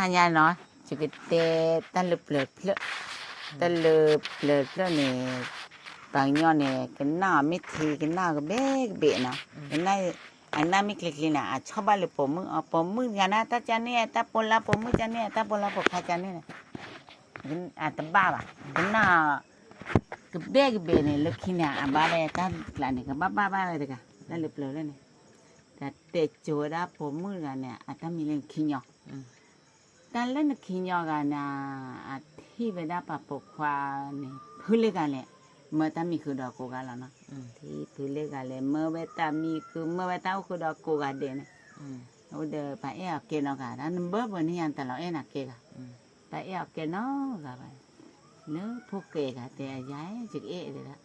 ဟါညါနီၤ, ယကတဲတၢ်လၢပျၢၤတဖျၢၣ်, တၢ်လၢပျၢၤတဖျၢၣ်န့ၣ်, ပှၤကညီန့ၣ် ကနၣ်အီၤမ့ၢ်ထံ ကနၣ်အီၤကဘဲကဘဲနီၤ, ကနၣ်, အနၢ်မ့ၢ်ချ့ချ့န့ၣ် အဆီၣ်ဘၣ်လၢပိာ်မုၣ်အီၤ, ပိာ်မုၣ်တဂၤန့ၣ် တၢ်ကန့ၣ် တၢ်ပိာ်လၢပိာ်မုၣ်ကန့ၣ် တၢ်ပိာ်လၢပိာ်ခွါကန့ၣ်န့ၣ်, အတဘၣ်ဘၣ်, ကနၣ် ကဘဲကဘဲန့ၣ် လၢခံန့ၣ် အဘၣ်ဝဲတၢ်ကျးန့ၣ် ကဘၣ်ဘၣ်ဘၣ်ဝဲတဂၤ တၢ်လၢပျၢၤလၢန့ၣ်, တၢ်တဲစိၤဝဲဒၣ်ပိာ်မုၣ်တဂၤန့ၣ် အတၢ်မံၤလၢခံညီ, တၢ်လၢနခံညီဂၤန့ၣ်, အထံၣ်ဝဲဒၣ်ပှၤပိာ်ခွါန့ၣ် ဖုလၢဂၤလဲၣ်, မၢတၢ်မံၤဃုာ်ဒီးကိးဂၤလီၤနီၤ, ထံၣ်ဖုလၢဂၤလဲၣ် မၢဝဲတၢ်မံၤဃုာ် မၢဝဲတၢ်အိၣ်ဃုာ်ဒီးကိးဂၤဒဲးန့ၣ်, အိၣ်ဒီးပှၤအဲၣ်အီၤကဲနီတဂၤ တၢ်နဘၢဘၢန့ၣ်ယၤ တၢ်လီၤအဲၣ်နၤကဲဂၤ, ပှၤအဲၣ်အီၤကဲနီတဂၤဘၣ်, လၢဖိၣ်ဃဲဂၤတဲယၤ ယကအဲၣ်ဒၣ်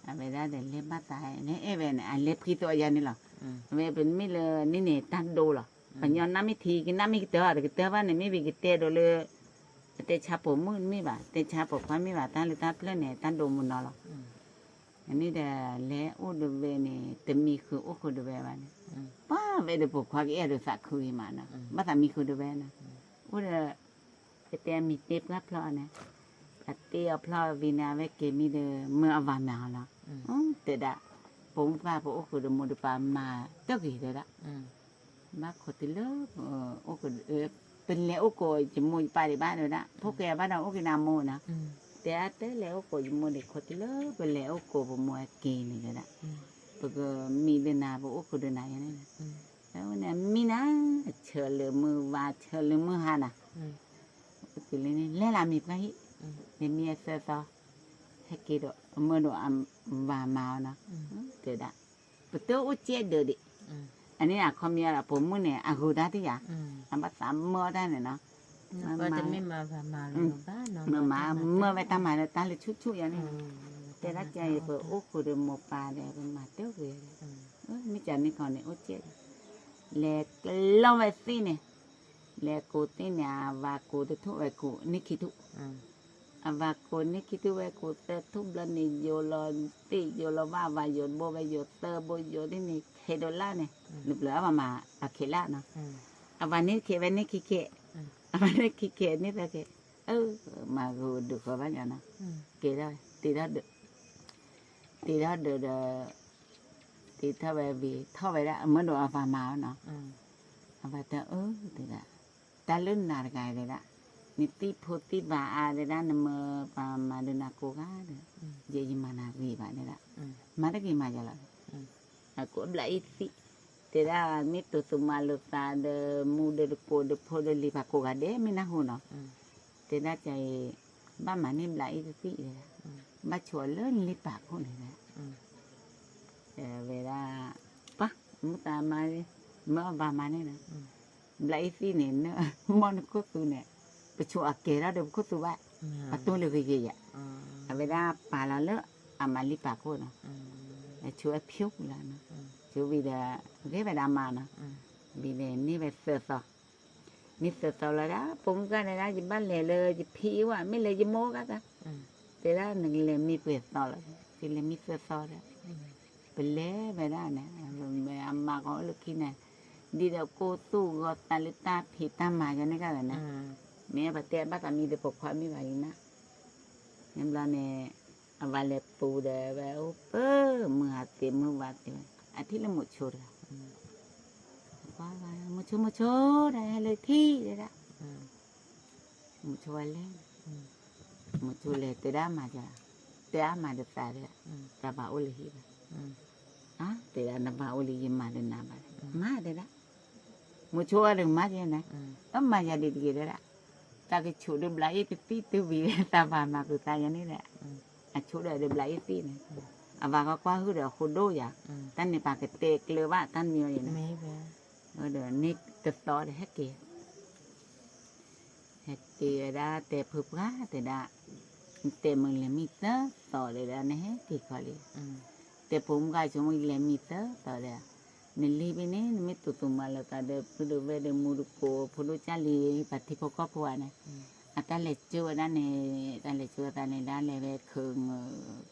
အဝဲဒၣ်ဒီးလဲၤဘၣ်သး နအဲၣ်ဝဲန့ၣ် အလဲၤဖှံသိးယၤန့ၣ်လီၤ, အဝဲပမ့ၢ်လၢန့ၣ်န့ၣ် တၢ်ဒိလီၤ, ပှၤကညီနၢ်မ့ၢ်ထံ ကနၢ်မ့ၢ်ကတၢၢ် တကတၢၢ်ဘၣ်န့ၣ် မ့ၢ်ဝံၤကတဲဒိးလၢ အတဲဆါပိာ်မုၣ်မ့ၢ်ဘၣ် တဲဆါပိာ်ခွါမ့ၢ်ဘၣ် တၢ်လၢတၢ်ဖျၢၣ်န့ၣ် တၢ်ဒိမုၢ်နီၤလီၤ, အန့ၣ်ဒီးလဲၤအိၣ်ဒၣ်ဝဲန့ၣ် တမံၤဃုာ်အိၣ်ဃုာ်ဒၣ်ဝဲဘၣ်န့ၣ်, ပှၤဝဲဒီးပိာ်ခွါကအဲၣ်ဒိးသးခုဂ့ၤမးနီၤ ဘၣ်သးမံၤဃုာ်ဒၣ်ဝဲနီၤ, အိၣ်ဒီး ကတဲအမံၤတ့ပှၢ်ဖျီၣ်န့ၣ်, အတ့အီၤဖျီၣ်ဝံၤန့ၣ် အဝဲက့ၤမံဒီး မၢအဝၤမၤအီၤလီၤ, တဲဒၣ်, ပိာ်မုၣ်ပှၢ်ပအိၣ်ဃုာ်ဒီးမိၢ်ဒီးပၢ်မၤတၢ်ဂ့ၤတဲဒၣ်, ဘၣ်ခိးတုၤလၢ အိၣ်ဃုာ်, ပလဲၤအိၣ်ကိးယမိၢ်ယပၢ်ဒံးဘၣ်တဲဒၣ် ဖိၣ်ဃဲဘၣ်ဒီးအိၣ်က့ၤနၤမိၢ်နီၤ, တဲအတဲလဲၤအိၣ်ကိးယမိၢ်ဒံး ခိးတုၤလၢပလဲၤအိၣ်ကိးပမိၢ်အက့ၤန့ၣ်တဲဒၣ်, ပကမံဒီးနၤ ပအိၣ်ဃုာ်ဒီးနၤယၤန့ၣ်, ဝဲန့ၣ်မံနၤ, ဆၢလၢမုၢ်ဝါ ဆၢလၢမုၢ်ဟါနၤ, အိၣ်တုၤလၢန့ၣ် လဲၤလၢမံၤပှၢ်ဟံၣ်, လဲၤမံအသၢသီ, ဟဲက့ၤဒီး အမၢဒီးအဝၤမၤအီၤနီၤ, တဲဒၣ်, ပတအိၣ်ကဲဒၢးဒံး, အန့ၣ်အခီပညီဒီး ပိာ်မုၣ်န့ၣ် အဂုၤတၢ်တယၤ, အဘၣ်သးမၢတၢ်န့ၣ်နီၤ, မ့ၢ်မၤ မၢဝဲတၢ်မၤလၢတၢ်လၢဆူၣ်ဆူၣ်ယၤန့ၣ်, တဲဒၣ်ကဲအံၤ ပအိၣ်ဃုာ်ဒီးမိၢ်ပၢ်ဒီး ပမၤတၢ်ဂ့ၤ, မ့ၢ်ကန့ၣ်ခီန့ၣ် အိၣ်ကဲဒၢး, လဲၤကလီဝဲသ့ၣ်န့ၣ်, လဲၤကိးသ့ၣ်န့ၣ် အဝၤကိးတထူၣ်ဝဲကိးန့ၢ်ခံထူၣ်, အဝၤကိးန့ၢ်ခံထူၣ်ဝဲကိးသၢထူၣ်ဘျီန့ၣ် ယိၤလီၤသ့ၣ်ယိၤလီၤဘၣ် အဝၤယိၤတဘိဝဲယိၤသၢဘိယိၤဒ်န့ၣ် ခဲဒိးလၢ်န့ၣ်, နပျၢၤအဝၤမၤအခဲလၢ်နီၤ, အဝၤန့ၢ်ခဲဝဲန့ၢ်ခံခဲ, အဝၤန့ၢ်ခံခဲန့ၢ်သၢခဲ, အၢ မၤဂ့ၤဒုးဃီဘၣ်ညီနီၤ, ကဲဒၣ် တ့ထီၣ်ဒၢး, တ့ထီၣ်ဒၢးဒီး တ့ထီၣ်ဝဲဝံၤ ထီၣ်ဝဲဒၣ် အမၢဒီးအဝၤမၤအီၤနီၤ, အဝၤတဲအၢ တဲဒၣ်, တၢ်လၢနၤတဂၤတဲဒၣ်, နသံၣ်ဖိသံၣ်ဘၣ်အါတဲဒၣ် နမၢပှၤမၤဒုးနၤကိးဂၤဒီး, ယဲယမၤနၤဂ့ၤဘၣ်တဲဒၣ်, မၤတဂ့ၤမၤယၤလီၤ, အကိးဘျးအံၤသံၣ်, တဲဒၣ်မ့ၢ်တူၢ်သူၣ်မၤလိာ်သးဒီး မူဒီးတကိးဒီးဖိဒီးလံၤပာ်ကိးဂၤဒဲးမ့ၢ်နၢ်ဟူနီၤ, တဲဒၣ်ကဲအံၤ, ဘၣ်မၤန့ၢ်ဘျးအံၤတသံၣ်တဲဒၣ်, ဘၣ်ဆိးအီၤလၢလံၤပာ်ခိၣ်န့ၣ်တဲဒၣ် ဝဲဒၣ်, ပှၤ, မုၢ်သးမါ, မၢအဘၣ်မၤန့ၣ်နီၤ, ဘျးအံၤသံၣ်န့ၣ် မီၢ်နခိၣ်သူန့ၣ်, ပဆိးအကဲထီၣ်ဒီးပခိၣ်သူဘၣ်, အတိၢ်လၢဂ့ၤဂ့ၤယၤ, အဝဲဒၣ်ပာ်လီၤလၢအမၤလံၤပာ်ခိၣ်နီၤ, ဆိးအဖၠိလီၤနီၤ, ဆိးဝံၤဒီး, ဂ့ၤဝဲဒၣ်မၤနီၤ, ဝံၤဒီးန့ၢ်ဝဲသၢသီ မ့ၢ်သၢသီလီၤဒၣ် ပိာ်မုၣ်ကၢ်န့ၣ်ဒၣ် ယဘၣ်လဲၤလၢယဖံအအိၣ်ဧါ မ့ၢ်လၢယမိၢ်ကၢ်သၢ, တဲဒၣ်နကလဲၤမံပှဲၤသီလီၤ, ယလဲၤမံသၢသီဒီး, ပလဲၤဝဲဒၣ်န့ၣ်, အမၤကီးအိၣ်လၢခံန့ၣ်, ဒ်ဒီးကိၢ်သူၣ်ဂီၤသးလၢတၢ်ဖံးတၢ်မၤယၤန့ၣ်ကၢ်န့ၣ်, မ့ၢ်ပတဲဘၣ်သးမံဒီးပိာ်ခွါမ့ၢ်ဘၣ်ယနၢ်, န့ၣ်ဘျီန့ၣ်, အဝၤလဲၤပူၤဒီးဝဲအိၣ်ပၢ်, မုၢ်ဟါသ့မုၢ်ဝါသ့ဝဲ, အထံၣ်လၢမိၤဆိတဂၤ ကွၢ်ဝဲ, မိၤဆိ မိၤဆိ, ဒီးဟဲလၢထံၣ်တဲဒၣ်, မိၤဆိဝဲလဲၤ, မိၤဆိလဲၤတဲဒၣ်မၤယၤ, တဲအါမၤဒီးသးဒီး, တၢ်ဘၣ်အိၣ်လၢဟံၣ်ဘၣ်, အါ တဲဒၣ်နဘၣ်အိၣ်လၢယမၤဒီးနၤဘၣ်, မၤတဲဒၣ်, မိၤဆိအီၤဒီးမၤယဲန့ၣ်, အမၤယၤဒ်တဂ့ၤတဲဒၣ်, တၢ်ကဆိးဒီးဘျးအံၤတသံၣ်တုၤဝံၤ တၢ်ဘၣ်မၤဃုာ်သးယၤန့ၣ်ဒီး, အဆိးဒီးဘျးအံၤသံၣ်န့ၣ်, အဝၤကကွၢ်ဟုၣ်ဒီးအဃိဒိၣ်ယၤ, တၢ်န့ၣ်ပာ်ကတဲကျၢၤဘၣ်တၢ်မံၤအီၤယဲန့ၣ်, ဒီးန့ၢ်တသီဒီးဟဲက့ၤ ဟဲက့ၤဝဲဒၣ်တဲဖုပှၢ်တဲဒၣ်, တဲမုၢ်လဲၤမံသၢသီဒီးဒၣ်နဟဲက့ၤခီလံ, တဲဖိမုၣ်ကၢ်ဆိကမိၣ်ယလဲၤမံသၢသီဒီး, နလံၤဖဲန့ၣ် နမ့ၢ်တူၢ်သူၣ်မၤလိာ်သးဒီး ဖုဒိၣ်ဝဲၢ်ဒီးမူတကိး ဖိဒိၣ်ကၢ်လံၤ ပှၤထံဖိကီၢ်ဖိဧါန့ၣ်, အတၢ်လဲၤကၢဝဲဒၣ်န့ၣ်, တၢ်လဲၤကၢဝဲသးန့ၣ်ဒၣ်လဲၤဝဲခုးငၢ,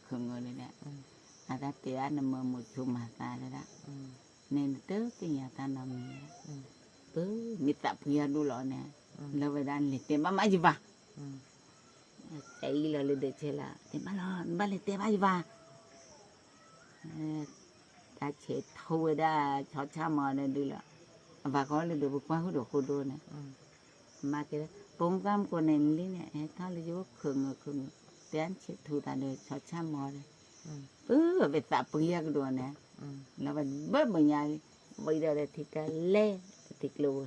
ခုးငၢလၢဒၣ်, အတၢ်တဲဒၣ်နမၢမိၤဆိမၤသးလၢဒၣ်, န့ၣ်နတသ့ၣ်ညါတၢ်နီတမံၤလၢၤ ပမ့ၢ်သးပှ့ၤအဒိၣ်လီၤန့ၣ်, လၢဝဲဒၣ်လဲၤတဲဘၣ်မးယဘၣ်, ကအံၤလီၤလၢဒၢးဆဲးလီၤ တဲဘၣ်လီၤ နဘၣ်လဲၤတဲဘၣ်ယဘၣ်, တၢ်ဆဲးထူဝဲဒၣ်ဆီဆၣ်မီၤဒီးဒုလီၤ, အဘၣ်ဃီလၢဒိးပကွၢ်ဟုၣ်ဒီးဃိဒိန့ၣ်, မၤက့ၤလၢ ပိာ်မုၣ်သၣ်မုၣ်ကိးန့ၣ်လံန့ၣ် ဟဲထီၣ်လၢယအိၣ်ခုးငုးခုးငုး, တဲဆဲးထူသးဒီးဆီဆၣ်မီၤဒီး, ပဝဲသးပှ့ၤအကဒိၣ်န့ၣ်, လီၤဘၣ်ဘၢဘၢညါ, ဝံၤဒီးထံကလဲၤပထံကျိဝဲ,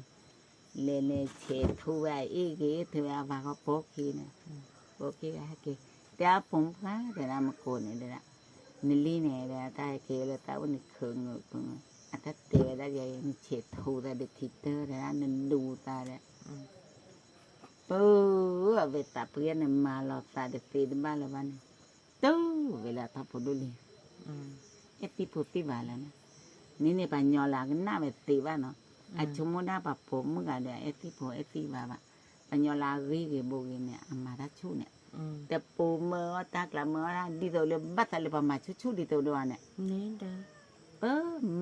လဲၤန့ၣ်ဆဲးထူဝဲအ့ၣ်က့ၤ ထုးဝဲအဘၣ်ဃီပိာ်ခံန့ၣ်, ပိာ်ခံဟဲက့ၤ, တဲအပိာ်မုၣ်သၣ် တဲဒၣ်မကိးန့ၣ်ဒၣ်, နလံန့ၣ်ဒီး တၢ်ဟဲက့ၤလၢသးအိၣ်န့ၣ်ခုးငုးခုးငုး, အတၢ်တဲဝဲဒၣ်ယဲ နဆဲးထူသးဒီးထံတၢ် တဲဒၣ်နဒူသးဒီး, ပဝဲသးပှ့ၤန့ၣ် မၤလီၤသးတသ့တဘၣ်လၢၤဘၣ်န့ၣ်, တုၤဝဲလၢအထီၣ်ဖိဒိၣ်လံ, အဲၣ်သံဖိသံဘၣ်လၢၤန့ၣ်, န့ၣ်န့ၣ်ပှၤညီလၢအကနၣ်ဝဲသ့ဘၣ်နီၤ, အဆိကမိၣ်ဒၣ်ပှၤပိာ်မုၣ်ဂၤဒီး အအဲၣ်သံဖိအဲၣ်သံဘၣ်ဘၣ်, ပှၤညီလၢအဂ့ၤဂ့ၤဘိဂ့ၤန့ၣ် အမၤတၢ်ဆူၣ်န့ၣ်, တပိာ်မၢအီၣ်တၢ်ကျးမၢအီၣ်တၢ် ဒ်သိးလၢဘၣ်သးလၢပှၤမၤဆူၣ်ဆူၣ်ဒ်သိးဒီးန့ၣ်, ပ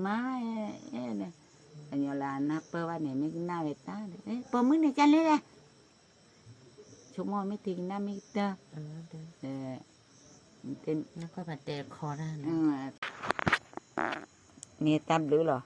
မၤ ပှၤညီလၢအနၢ်ပၢၢ်ဘၣ်န့ၣ် မ့ၢ်ကနၣ်ဝဲတၢ်ဒီး ပိာ်မုၣ်န့ၣ်ကလဲၣ်လဲၣ်, ဆိကမိၣ်မ့ၢ်ထံကနၣ်မ့ၢ်ကတၢၢ်, တဲ, န့ၣ်တၢ်ဘျုးလီၤ,